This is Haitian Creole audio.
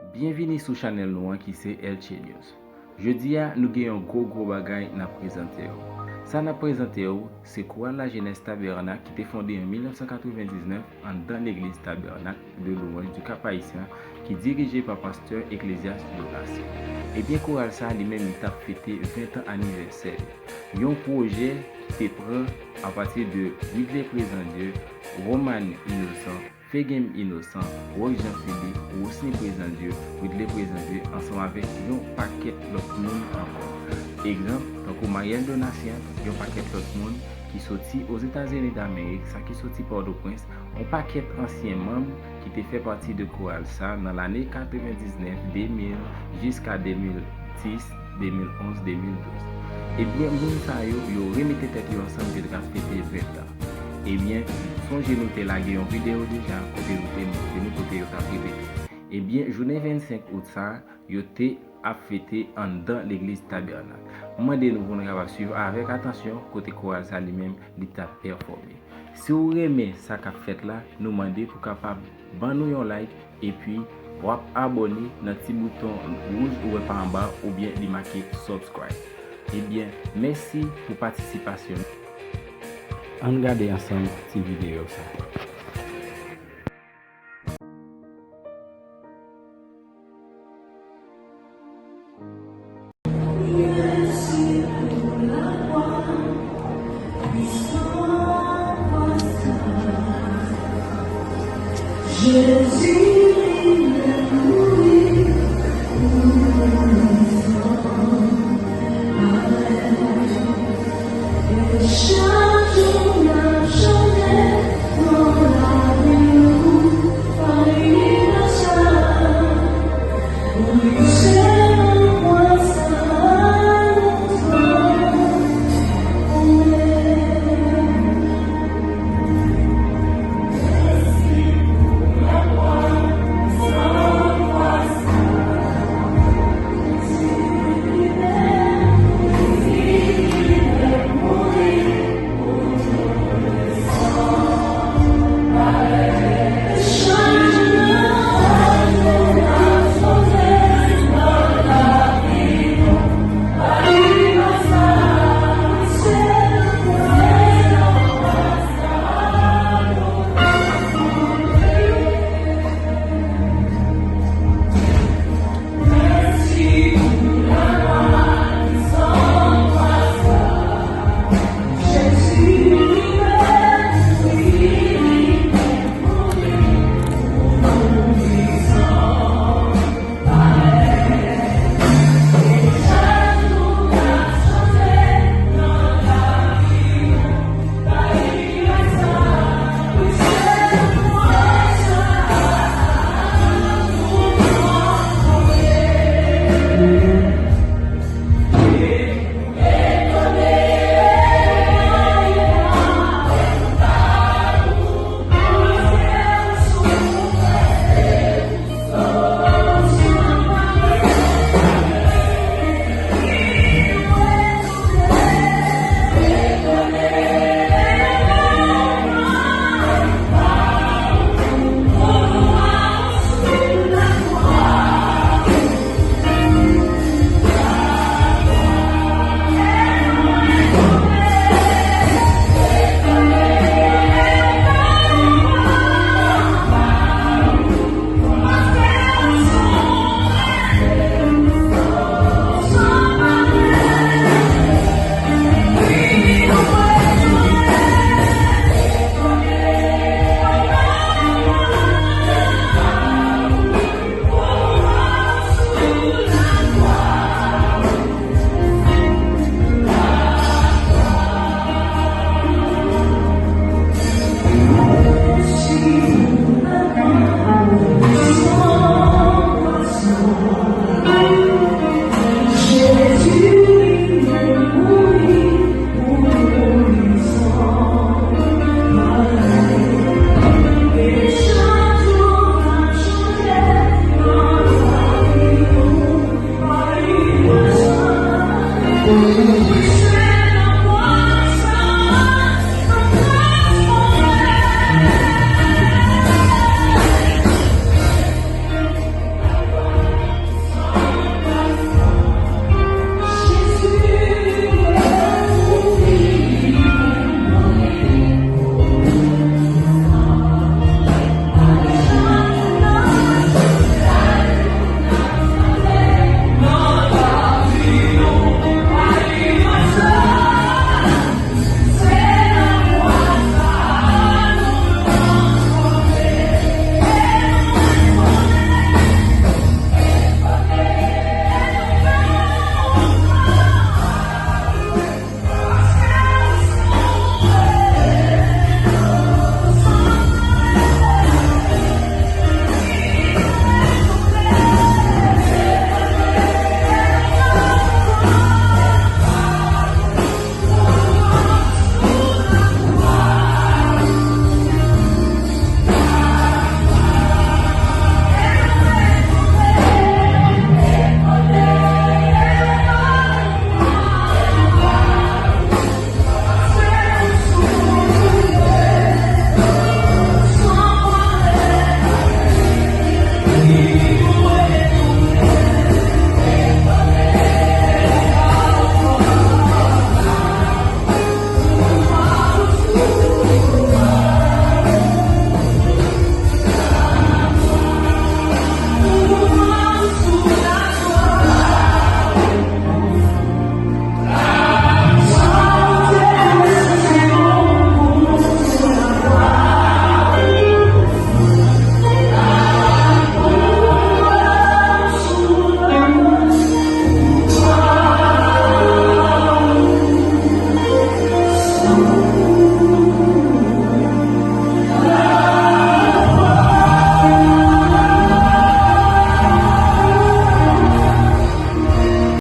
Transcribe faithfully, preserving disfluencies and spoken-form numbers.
Byenvini sou chanèl nou an ki se Elche News. Jodi a, nou gen yon gwo gwo bagay n ap prezante w. Sa n ap prezante w, se Koral Lajenès Tabènak ki te fonde an mil nèf san katrevendiznèf anndan legliz Tabènak de Louange du Cap Haïtien ki dirije pa pastè Ecclesiaste Donatien. Ebyen, koral sa a li menm li t ap fete ven tan anivèsè li. Yon pwojè ki te pran apati de Widley Prezandye, Romane Innocent, Fegem Innocent, Roy Jean Philippe, Rosny Prezandye, Widley Prezandye, ansanm avèk yon pakèt lòt moun ankò. Egzanp, tankou Mariel Donatien, yon pakèt lòt moun ki soti Ozetazini Damerik, sa ki soti Pòtoprens, yon pakèt ansyen manm ki te fè pati de koral sa nan lane katrevendiznèf, de mil, jiska de mil dis, de mil onz, de mil douz. Ebyen, moun sa yo, yo remete tèt yo ansanm, yo t ap fete ven tan. Ebyen, sonje nou te lage yon videyo deja kote nou te montre nou kote yo t ap repete. Ebyen, jounen vennsenk out sa, yo te ap fete anndan legliz Tabènak. M mande nou pou nou kapab swiv avèk atansyon kote koral sa li menm li t ap pèfòme. Si w renmen sa k ap fèt la, nou mande pou kapab ban nou yon like, epi w ap abòne nan ti bouton wouj ou wè pa anba oubyen li make subscribe. Ebyen, mèsi pou patisipasyon nou. Ann gade ansanm ti videyo sa.